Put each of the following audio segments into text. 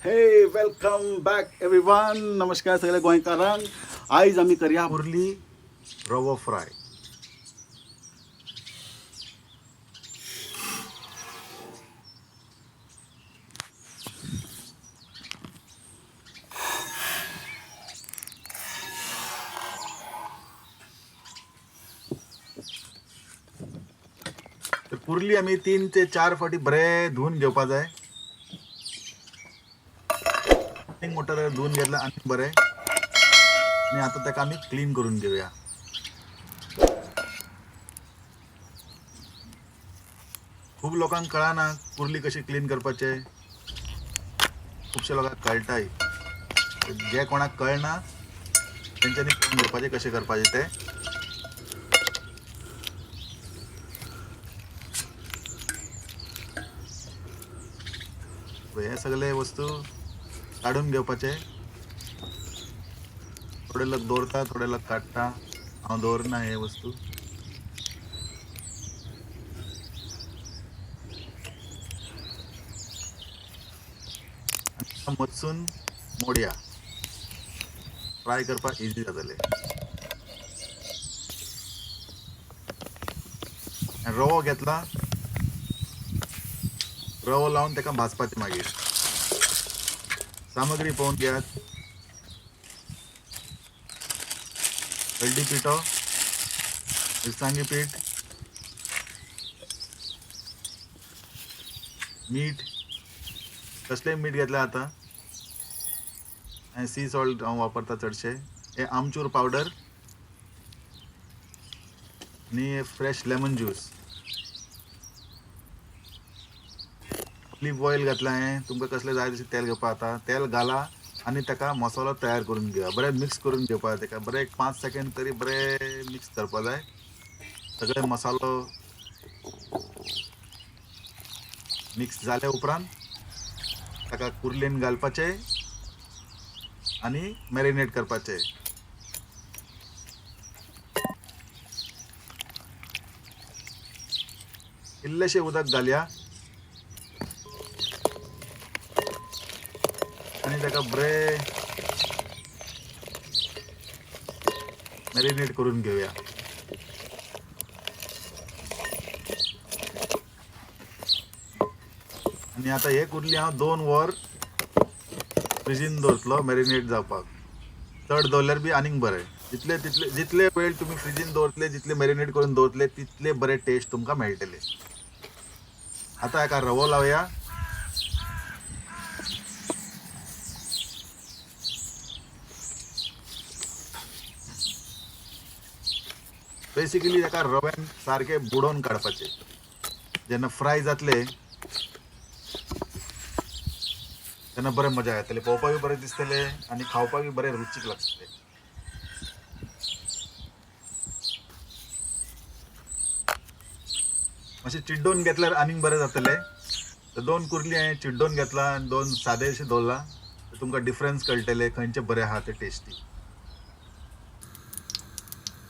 हे welcome back everyone. नमस्कार सगळ्या गोंयकारांक. आयज आमी करया कुर्ली रवो फ्राय. तर कुर्ली आमी 3 ते 4 फावटी बरें धुवन घेवपा जाय. मोटर धुवन घेतला आनी बरें, आनी आतां ताका आमी क्लीन करून घेवया. खूब लोकांक कळना कुर्ली कशी क्लीन करपाचे, खुबशे लोकांक कळटाय. जे कोणाक कळना तेंच्यांनी पळोवन घेवपाचें कशें करपाचें तें. हे सगळे वस्तू काडून घेवपाचे. थोडे लोक दवरता, थोडे लोक काडटा. हांव दवरना हे वस्तू. मदसून मोडया, फ्राय करपाक इजी जातले. रवो घेतला, रवो लावन ताका भाजपाचें. मागीर सामग्री पळोवन घेयात. हळदी पिठो, मिरसांगी पीठ, मीठ, कसलें मीठ घेतलें आतां, आनी सी सॉल्ट हांव वापरता चडशें. हें आमचूर पावडर आनी fresh lemon juice. Olive oil घातलां हांवें. तुमकां कसलें जाय तशें तेल घेवपा जाता. तेल घाला आनी ताका मसालो तयार करून घेवया. बरें मिक्स करून घेवपा जाय ताका. बरें एक 5 सेकेंड तरी बरें मिक्स करपा जाय. सगळे मसालो मिक्स जाल्या उपरांत ताका कुर्लेन घालपाचें आनी मॅरिनेट करपाचें. इल्लेशें उदक घालया आनी ताका बरें मॅरिनेट करून घेवया. आनी आतां हे कुर्ली हांव 2 वर फ्रिजीन दवरतलो मॅरिनेट जावपाक. चड दवरल्यार बी आनीक बरें. जितले तितले जितले वेळ तुमी फ्रिजीन दवरतले, जितले मॅरिनेट करून दवरतले, तितले बरे टेस्ट तुमकां मेळटले. आतां हाका रवो लावया. बेसिकली ताका रव्यान सारकें बुडोवन काडपाचें. जेन्ना फ्राय जातले तेन्ना बरें मजा येतली, पळोवपाकूय बरें दिसतलें आनी खावपाकूय बरें रुचीक लागतलें. मातशें चिड्डोवन घेतल्यार आनीक बरें जातलें. तर 2 कुर्ली हांवें चिड्डोवन घेतला आनी 2 सादे अशें दवरला. तर तुमकां डिफरन्स कळटले खंयचे बरें आहा ते टेस्टी.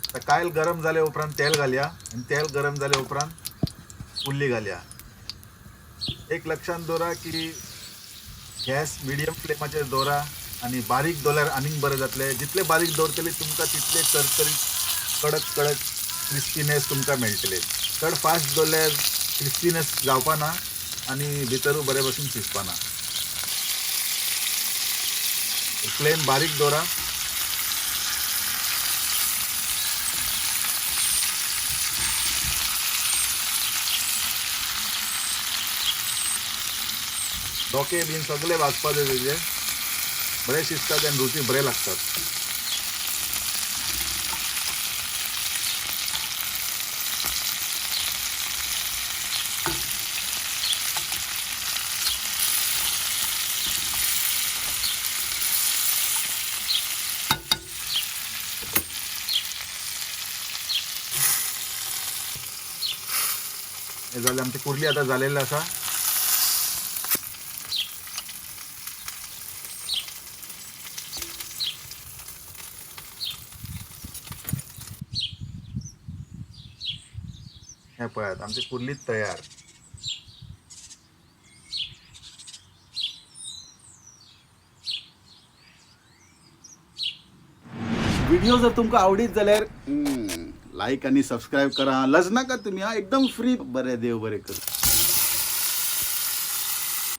आतां कायल गरम जाले उपरांत तेल घालया आनी तेल गरम जाले उपरांत कुर्ली घालया. एक लक्षांत दवरा की गॅस मिडियम फ्लेमाचेर दवरा आनी बारीक दवरल्यार आनीक बरें जातलें. जितले बारीक दवरतले तुमकां तितले चरचरीत कडक कडक क्रिस्पीनेस तुमकां मेळटले. चड फास्ट दवरल्यार क्रिस्पीनेस जावपा ना आनी भितरूय बरे भशेन शिजपा ना. फ्लेम बारीक दवरा. दोके बीन सगळे भाजपाचे तेजे, बरे शिजतात आनी रुची बरे लागतात. हे जालें आमची कुर्ली आतां जालेली आसा. हे पळयात आमची कुर्ली तयार. व्हिडिओ जर तुमकां आवडीत जाल्यार लायक आनी सबस्क्रायब करा. लजनाका तुमी. हा, एकदम फ्री. बरें, देव बरें करूं.